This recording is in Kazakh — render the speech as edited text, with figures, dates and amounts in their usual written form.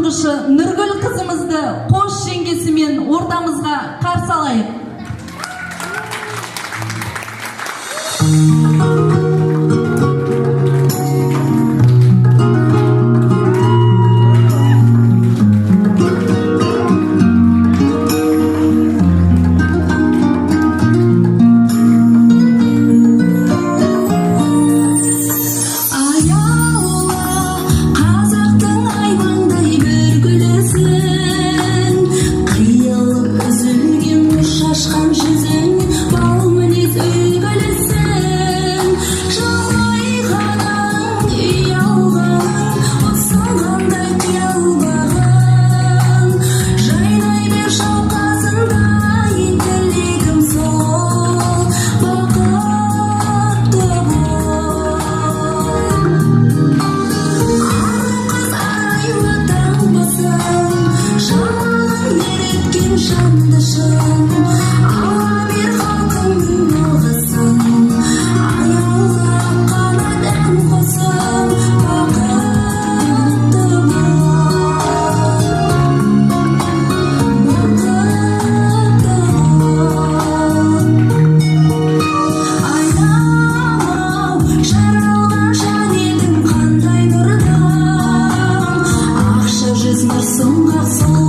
тұңғышы Нұргүл қызымызды қос жеңгесімен ортамызға қарсы алайық. Аяулы қазақтың аймандай бір гүлісің, қиылып үзілген нұр шашқан жүзің, бал мінез үлгілісің. Жылмайғаның, ұялғаның, ұсынғандай қиял бағын. Жайнай бер шалқасындай, тілегім сол, бақытты бол. Ару қыз, арайлы таңбысың, жамалың еріткен жанды шын. Ала бер халқыңның алғысын, аяулы қанат ән құсым, бақытты бол, бақытты бол. Айнам-ау, жаралған жан едің қандай нұрдан! Ақша жүз нұр сұңғақ.